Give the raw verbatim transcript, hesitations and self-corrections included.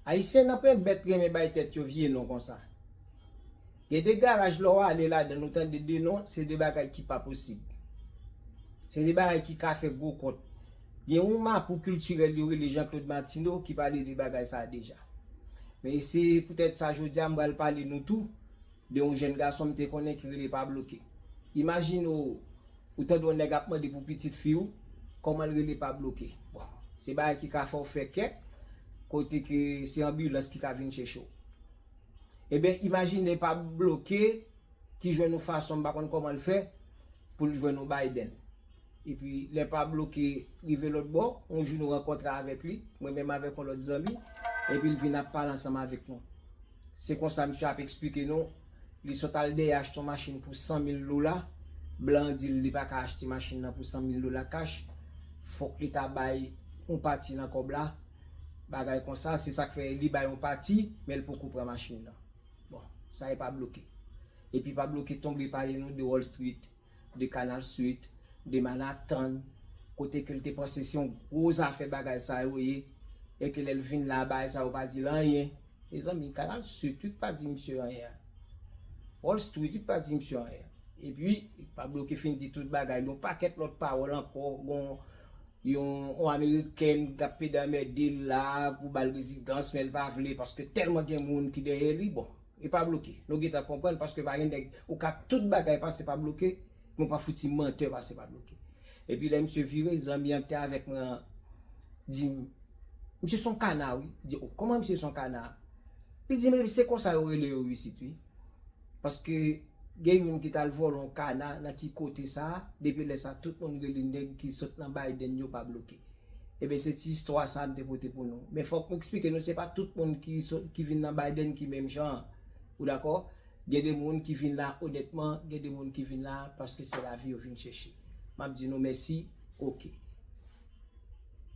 Ayisyen nan pwen bèt renmen bay tèt yo vye non konsa. Gen de garaj lè w ale ladan l ou tande de non, se de bagay ki pa posib. Se de bagay ki ka fè gwo kont. Gen yon mapou kiltirèl yo rele Jean Claude Martineau ki pale de bagay sa a deja. Men se poutèt sa jodi a m pral pale nou tou de yon jèn gason m te konnen ki rele Pabloké. Imajine w, ou tande yon nèg ap mande pou pitit fi w, kòman l rele Pabloké. Bon, se bagay ki ka fè w fè kè, kote ke se anbilans ki ka vin chèche w. Ebyen, imajine Pabloké ki jwenn yon fason, m pa konn kòman l fè, pou l jwenn yon Biden. Epi lè Pabloké rive lòt bò, yon jou nou rankontre avèk li, mwen menm avèk yon lòt zanmi, epi l vin ap pale ansanm avèk nou. Se konsa misye ap eksplike nou, li sot al dèyè achte yon machin pou san mil dola, blan an di l li pa ka achte machin nan pou san mil dola kach, fòk li ta bay yon pati nan kòb la, bagay konsa, se sa k fè li bay yon pati, men l poko pran machin nan. Bon, sa e Pabloké. Epi Pabloké tonbe pale nou de Wall Street, de Canal Street, de Manhattan, kote ke l te panse se yon gwo zafè bagay sa yo ye, e ke lè l vin la, bagay sa yo pa di l anyen. Mezanmi, Canal Street wi k pa di misye anyen. Wall Street wi k pa di misye anyen. Epi, Pabloké fin di tout bagay, yon pakèt lòt pawòl ankò, gon yon, yon amerikèn k ap pede anmède l la pou ba l rezidans, men l pa vle paske tèlman gen moun ki dèyè li. Bon, e Pabloké. Nou gentan konprann paske pa gen nèg, ou ka tout bagay pase Pabloké, men w pa fouti mantè pase Pabloké. Epi lè misye vire, zanmi an ki te avèk mwen an di m, "Misye se yon kana, wi." M di, "O, kòman misye se yon kana?" Li di, "Men se konsa yo rele yo isit, wi." Paske gen youn ki t al vòlè yon kana nan ki kote sa, depi lè sa, tout moun rele nèg ki sot nan Biden yo Pabloké. Ebyen, se ti istwa sa m te pote pou nou. Men fòk m eksplike nou, se pa tout moun ki, so, ki vin nan Biden ki menm jan an. Ou dakò? Gen de moun ki vin la onètman, gen de moun ki vin la paske se lavi yo vin chèche. M ap di nou mèsi. Oke.